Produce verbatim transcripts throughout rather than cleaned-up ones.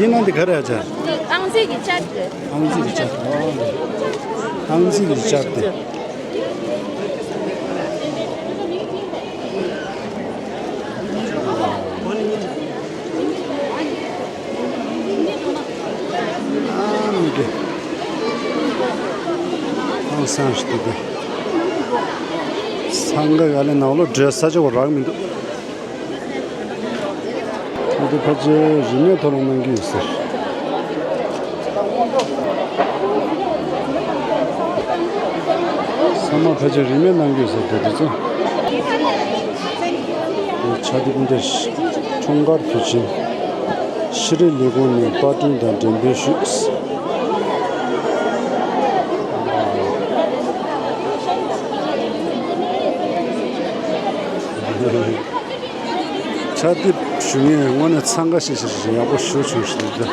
འདི་ནང་འདི་ག་རེ་བྱ། ཨང་རྩིས་ཀྱི་ཅར་དེ། ཨང་རྩིས་ཀྱི་ཅར། ཨང་རྩིས་ཀྱི་ཅར་དེ། ཨ་མི་དགེ། ཨང་སང་ཞིག་འདུག་གི། སང་ག་ཡ་ལེ་ནང་ལོ་འདྲེ་ས་ཆ་བ་རག་མི་འདུག་འདི་ཕལ་ཆེར་རིན་མེད་ཐོག་ལ་གནང་གི་ཡོད་ཟེར། ཚང་མ་ཕལ་ཆེར་རིན་མེད་གནང་གི་ཡོད་ཟེར་དེ་དེ་ཚོ། དེ་ཕྱག་དེབ་འདིར་འཁྲུངས་སྐར་དུས་ཆེན་ཤེས་རིག་ལས་ཁུངས་ནས་པར་སྐྲུན་དང་འགྲེམས་སྤེལ་ཞུས། ཕྱག་དེབ་ཞུ་མཁན་དངོས་གནས་འཚང་ཁ་ཤིག་ཤིག་ཤིག་ཡག་པོ་ཞེ་བྱུང་ཞིག་འདུག་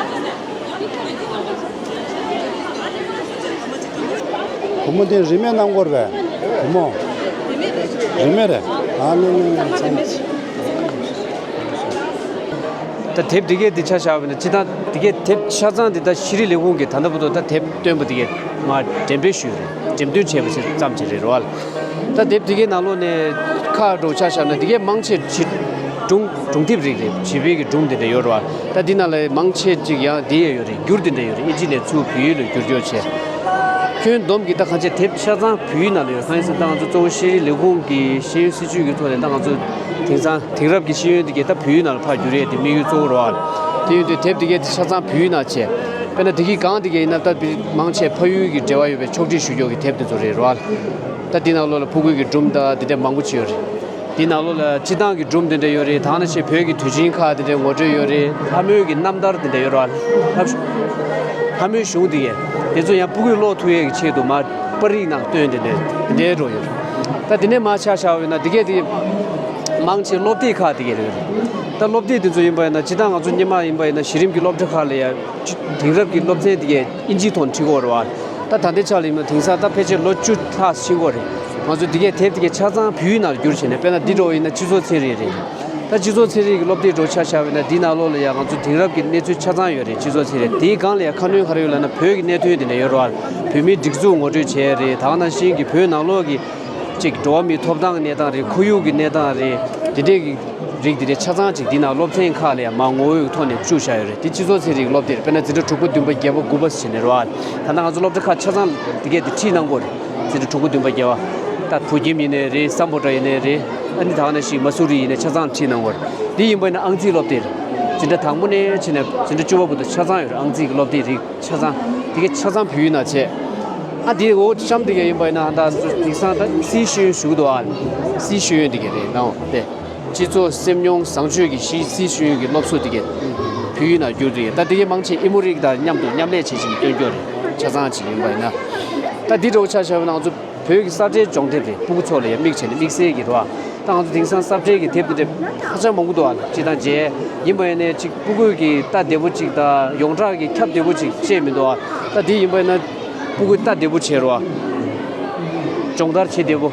བུ་མོ་དེ་རིན་མེད་གནང་དགོས་རེད། བུ་མོ། རིན་མེད་རེད། ཨ་ནི་ནི་འཚང་ད་དེབ་འདི་གས་འདི་ཆ་བཞག་པ་ཡིན་ན་སྤྱིར་བཏང་འདི་གས་དེབ་ཆ་ཚང་འདི་ད་ཤེས་རིག་ལས་ཁུངས་ཀྱིས་ད་ལྟ་བར་དུ་ད་དེབ་བཏོན་པ་འདི་གས་ང་འགྲེམས་སྤེལ་ཞུས་རེད། འགྲེམས་སྟོན་བྱས་པ་ཞིག་ཙམ་ཅིག་རེད་རོ། ད་དེབ་འདི་གའི་ནང་ལོགས་ནས་ཁག་འགྲོ་ཆ་བཞག་ན་འདི་གའི་མང་ཆེ་བྱིས་སྒྲུང་སྒྲུང་དེབ་རིགས་རེད། བྱིས་པའི་གི་སྒྲུང་དེ་འདྲ་ཡོད་རེད་བ། ད་འདི་ནང་ལ་མང་ཆེ་ཅིག་ཡང་འདི་ཡང་ཡོད་རེད། འགྱུར་དེ་འདྲ་ཡོད་རེད། ཨིན་ཇི་ནས་ཚུར་བོད་ཡིག་ལ་བསྒྱུར་བསྒྱུར་བྱས། ཁྱོན་བསྡོམས་ཀྱི་ད་གང་ཆེ་དེབ་ཆ་ཚང་བོད་ཡིག་ནང་ལ་ཡོད། གང་ཡིན་ཟེར་ན་ད་ང་ཚོ་གཙོ་བོ་ཤེས་རིག་ལས་ཁུངས་ཀྱི་ཤེས་ཡོན་སྲིད་བྱུས་ཀྱི་ཐོག་ནས་ད་ང་ཚོ་དེང་སང་དེང་རབས་ཀྱི་ཤེས་ཡོན་དེ་གའི་ད་བོད་ཡིག་ནང་ལ་ཕར་བསྒྱུར་ཡས་དེ་དམིགས་ཡུལ་གཙོ་བོ་རེད་བ། དེ་ཡིན་དུས་དེབ་དེ་གའི་དེ་ཆ་ཚང་བོད་ཡིག་ནང་བྱས། དཔེར་ན་དེ་གའི་སྒང་དེ་གའི་ཡིན་ན་ད་མང་ཆེ་ཕ་ཡུལ་གྱི་འབྲེལ་བ་ཡོད་པའི་ཕྱོགས་སྒྲིག་ཞུ་རྒྱུ་གི་དེབ་དེ་ཚོ་རེད་རོ། ད་འདི་ནང་ལོགས་ལ་ཕྲུ་གུ་གི་སྒྲུང་དང་དེ་འདྲ་མང་པོ་ཅིག་ཡོད་རེད། འདི་ནང་ལོགས་ལ་སྤྱི་བཏང་གི་སྒྲུང་དེ་འདྲ་ཡོད་རེད། ད་ནང་བཞིན་བོད་ཀྱི་དུས་ཆེན་ཁག་དེ་འདྲའི་ངོ་སྤྲོད་ཡོད་རེད། ལྷ་མོའི་གི་རྣམ་ཐར་དེ་འདྲ་ཡོད་རེད། ལྷ་ལྷ་མོའི་གཞུང་དེ་གས་དེ་ཚོ་ཡང་ཕྲུ་གུས་ཀློག་ཐུབ་ཡས་ཀྱི་ཆེད་དུ་མར་པར་རིས་ནང་བཏོན་དེ་འདྲ་དེ་འདྲའི་འགྲོ་ཡོད་རེད། ད་དེ་ནས་མར་ཆ་བཞག་པ་ཡིན་ན་དེ་གས་དེ་མང་ཆེ་སློབ་དེབ་ཁག་དེ་གས་རེད། ད་སློབ་དེབ་དེ་ཚོ་ཡིན་པ་ཡིན་ན་སྤྱིར་བཏང་ང་ཚོ་སྔོན་མ་ཡིན་པ་ཡིན་ན་གཞི་རིམ་གྱི་སློབ་གྲྭ་ཁག་ལ་ཡང་དེང་རབས་ཀྱི་སློབ་ཚན་དེ་གས་ཨིན་ཇིའི་ཐོག་ནས་ཁྲིད་ཀྱི་ཡོད་རེད་བ། ད་ད་ལྟའི་ཆ་ལ་ཡིན་ན་དེང་སང་ད་ཕལ་ཆེར་ལོ་བཅུ་ལྷག་ཕྱིན་གྱི་ཡོད་རེད། ང་ཚོ་འདི་གའི་དེབ་འདི་གའི་ཆ་ཚང་བོད་ཡིག་ནང་བསྒྱུར་བྱས་ནས། དཔེར་ན་འདི་འདྲ་བོ་ཡིན་ན་སྤྱི་ཚོགས་ཚན་རིག་རེད། ད་སྤྱི་ཚོགས་ཚན་རིག་གི་སློབ་དེབ་འདྲ་བོ་ཆ་བཞག་པ་ཡིན་ན་འདི་ནང་ལོགས་ལ་ཡང་ང་ཚོ་དེང་རབས་ཀྱི་གནས་ཚུལ་ཆ་ཚང་ཡོད་རེད། སྤྱི་ཚོགས་ཚན་རིག་དེའི་སྒང་ལ་ཡང་ཁ་སྣོན་ག་རེ་ཡོད་ལབ་ན་བོད་ཀྱི་གནད་དོན་དེ་འདྲ་ཡོད་རེད་བ། བོད་མིའི་སྒྲིག་འཛུགས་ངོ་སྤྲོད་བྱས་རེད། ད་ག་ནང་བཞིན་གྱི་བོད་ནང་ལོགས་ཀྱི་ཅིག་འགྲོ་བ་མིའི་ཐོབ་ཐང་གི་གནས་སྟངས་རེད། ཁོར་ཡུག་གི་གནས་སྟངས་རེད། དེ་འདྲས་ཀྱི་རིགས་དེ་འདྲས་ཆ་ཚང་ཅིག་འདི་ནང་སློབ་ཚན་ཁག་ལ་ཡང་མར་ངོ་བོའི་ཐོག་ནས་བཅུག་བཞག་ཡོད་རེད། དེ་སྤྱི་ཚོགས་ཚན་རིག་སློབ་དེབ་རེད། དཔེར་ན་འཛིན་གྲྭ་དྲུག་པ་བདུན་པ་བརྒྱད་པ་དགུ་པ་ཟེར་ནས་རེད་བ། ད་ལྟ་ང་ཚོ་སློབ་གྲྭ་ཁག་ཆ་ཚང་འདི་གས་དེ་ཁྲིད་གནང་གི་ཡོད་རེད། འཛིན་གྲྭ་དྲུག་པ་བདུན་པ་བརྒྱད་པ། ད་བོད་ཁྱིམ་ཡིན་ནའི་རེད། སམ་བྷོ་ཊ་ཡིན་ནའི་རེད། ཨ་ནི་ད་ག་ནང་བཞིན་མ་སུ་རི་ཡིན་ནའི་ཆ་ཚང་ཁྲིད་གནང་གི་ཡོད་རེད། འདི་ཡིན་པ་ཡིན་ན་ཨང་རྩིས་སློབ་དེབ་རེད། འཛིན་གྲྭ་དང་པོ་ནས་བྱས་ནས་འཛིན་གྲྭ་བཅུ་པ་བར་དུ་ཆ་ཚང་ཡོད་རེད། ཨང་རྩིས་ཀྱི་སློབ་དེབ་རིགས། ཆ་ཚང་། དེ་གའི་ཆ་ཚང་བོད་ཡིག་ནང་བྱས། ཨ་དེ་འོ་གཤམ་དེ་གའི་ཡིན་པ་ཡིན་ན་ཨ་ད་དེང་སང་ད་སིའི་ཤེས་ཡོན་ཞུ་གི་འདུག་ཨ། སིའི་ཤེས་ཡོན་དེ་གའི་རེད་ནའོ་དེ། སྤྱི་ཚོགས་སེམས་མྱོང་བཟང་སྤྱོད་ཀྱི་ཤེས་སིའི་ཤེས་ཡོན་གྱི་སློབ་གསོ་དེ་གའི་བོད་ཡིག་ནང་བསྒྱུར་དེ་གའི། ད་དེ་གའི་མང་ཆེ་ཨི་མོ་རིགས་དང་མཉམ་དུ་མཉམ་ལས་བྱེད་བཞིན་སྟོན་རྒྱུ་རེད། ཆ་ཚང་ཅིག་ཡིན་པ་ཡིན་ན། ད་དེ་འདྲ་བོ་ཆ་བཞག་པ་ན་ང་ཚོ་བོད་ཀྱི་ས་ཁྲའི་སྦྱོང་དེབ་རེད། ཕྲུ་གུ་ཚོ་ལ་ཡང་དམིགས་བྱས་ནས་དམིགས་བསལ་གྱི་རེད་བ། ད་ང་ཚོ་དེང་སང་ས་ཁྲའི་གི་དེབ་དེ་འདྲ་ཧ་ཅང་མང་པོ་འདུག་ཨ། སྤྱིར་བཏང་རྗེས་ཡིན་པ་ཡིན་ནའི་ཅིག་ཕྲུ་གུ་གི་ལྟ་བདེ་པོ་ཅིག་དང་ཡོངས་གྲགས་ཀྱི་ཁྱབ་བདེ་པོ་ཅིག་བཅས་མི་འདུག་ཨ། ད་དེ་ཡིན་པ་ཡིན་ན་ཕྲུ་གུ་ལྟ་བདེ་པོ་བྱས་རོགས་ཨ། སྦྱོང་བརྡར་བྱེད་བདེ་པོ།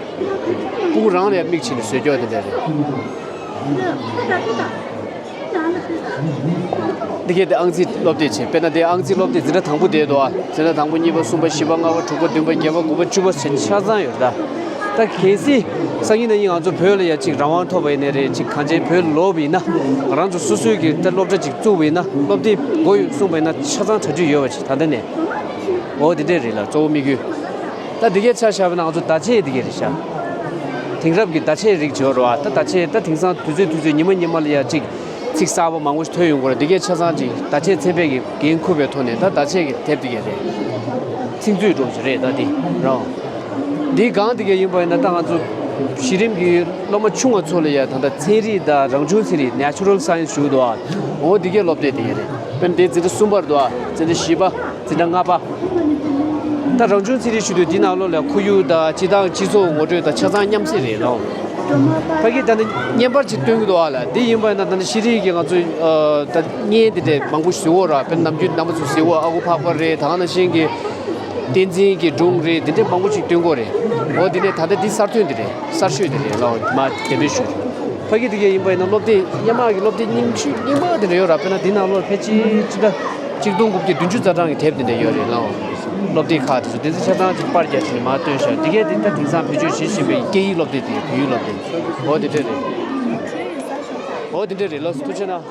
ཕྲུ་གུ་རང་ལ་ཡང་དམིགས་བྱས་ནས་བཟོས་ཀྱོག་དེ་འདྲ་རེད། འདི་གས་དེ་ཨང་རྩིས་སློབ་དེབ་བྱས། དཔེར་ན་དེ་ཨང་རྩིས་སློབ་དེབ་འཛིན་གྲྭ་དང་པོ་དེ་འདུག་ཨ། འཛིན་གྲྭ་དང་པོ་གཉིས་པ་གསུམ་པ་བཞི་པ་ལྔ་པ་དྲུག་པ་བདུན་པ་བརྒྱད་པ་དགུ་པ་བཅུ་པ་ཟེར་ཆ་ཚང་ཡོད་རེད་ད། ད་གལ་སྲིད་སང་ཉིན་གནངས་ཉིན་ང་ཚོ་བོད་ལ་ཡ་ཅིག་རང་དབང་ཐོབ་པ་ཡིན་ནའི་རེད། ཅིག་གང་ཅི་བོད་ལ་ལོག་པ་ཡིན་ན་ང་རང་ཚོ་སོ་སོའི་གི་ད་སློབ་གྲྭ་ཅིག་བཙུགས་པ་ཡིན་ན་སློབ་དེབ་དགོས་ཡོད་གསུངས་པ་ཡིན་ན་ཆ་ཚང་གྲ་སྒྲིག་ཡོད་པ་ཅིག་ད་ལྟ་ནས། འོ་དེ་འདྲས་རེད་ལ་གཙོ་བོ་དམིགས་ཡུལ། ད་འདི་གའི་ཆ་བཞག་པ་ན་ང་ཚོ་བརྡ་ཆད་འདི་གའི་རེད་ཤག་དེང་རབས་ཀྱི་བརྡ་ཆད་རིགས་བྱེད་རོགས་ཨ། ད་བརྡ་ཆད་ད་དེང་སང་དུས་ཚོད་དུས་ཚོད་ཉི་མ་ཉི་མ་ལ་ཡ་གཅིག་ཚིག་གསར་པ་མང་པོ་ཞིག་ཐོན་ཡོང་གི་རེད། འདི་གའི་ཆ་ཚང་ཅིག་བརྡ་ཆད་ཚན་པས་ཀྱི་འགན་འཁུར་བའི་ཐོག་ནས་ད་བརྡ་ཆད་ཀྱི་དེབ་འདི་གའི་རེད། ཚིག་མཛོད་འདྲ་བོ་ཞིག་རེད་ད་འདི་རང་། འདིའི་སྒང་འདི་གའི་ཡིན་པ་ཡིན་ན་ད་ང་ཚོ་གཞི་རིམ་གྱི་སློབ་མ་ཆུང་བ་ཚོ་ལ་ཡ་ད་ལྟ་ཚན་རིག་དང་རང་བྱུང་ཚན་རིག་Natural Science་ཞུ་གི་འདུག་ཨ། འོ་འདི་གའི་སློབ་དེབ་འདི་གའི་རེད། དཔེར་ན་འདི་འཛིན་གྲྭ་གསུམ་པར་འདུག་ཨ། འཛིན་གྲྭ་བཞི་པ། འཛིན་གྲྭ་ལྔ་པ། ད་རང་བྱུང་ཚན་རིག་ཞུ་དུས་འདི་ནང་ལོགས་ལ་ཁོར་ཡུག་དང་སྤྱི་བཏང་སྤྱི་ཚོགས་ངོ་སྤྲོད་དང་ཆ་ཚང་མཉམ་བསྲེས་རེད་ལོ། ཕ་གི་ད་ནི་བརྙན་པར་ཅིག་སྟོན་གི་འདུག་ཨ་ལ། འདི་ཡིན་པ་ན་ད་ནི་ཤེས་རིག་གི་ང་ཚོའི་ཨ་ད་བརྙན་དེ་འདྲས་མང་པོ་བཟོས་ཡོད་ར། དཔེར་ན་ནམ་རྒྱུན་རྣམ་པ་ཚོ་བཟོས་ཡོད། ཨ་ཁུ་འཕགས་པ་རེད། ད་ག་ནང་བཞིན་གྱི་བསྟན་འཛིན་གྱི་སྒྲུང་རེད། དེ་འདྲས་མང་པོ་ཅིག་སྟོན་གི་རེད། འོ་དེ་ནས་ད་ལྟ་འདི་གསར་ཐོན་དེ་རེད། གསར་ཤོས་དེ་རེད་ལོ། མ་དེ་འདྲས་ཞུ། ཕ་གི་དེ་གས་ཡིན་པ་ཡིན་ན་སློབ་དེབ་སྔོན་མ་གི་སློབ་དེབ་རྙིང་ཤོས་རྙིང་པ་དེ་འདྲ་ཡོད་ར། དཔེར་ན་དེ་ནང་ལོགས་ཕལ་ཆེར་ཕྱི་ཟླ་ཆིག་སྟོང་དགུ་བརྒྱ་བདུན་ཅུ་རྩ་གྲངས་ཀྱི་དེབ་དེ་འདྲ་ཡོད་རེད་ལགས། སློབ་དེབ་ཁག་དེ་ཚོ་དེ་ཚོ་ཆ་ཚང་ཅིག་པར་རྒྱག་བྱས་ནས་མར་བཏོན་བཞག་དེ་གས་དེ་ད་དེང་སང་བེད་སྤྱོད་བྱེད་བཞིན་པའི་སྐད་ཡིག་སློབ་དེབ་དེ་བོད་ཡིག་སློབ་དེབ། འོ་དེ་འདྲ་རེད། འོ་དེ་འདྲ་རེད། ལགས་སོ། ཐུགས་རྗེ་གནང་།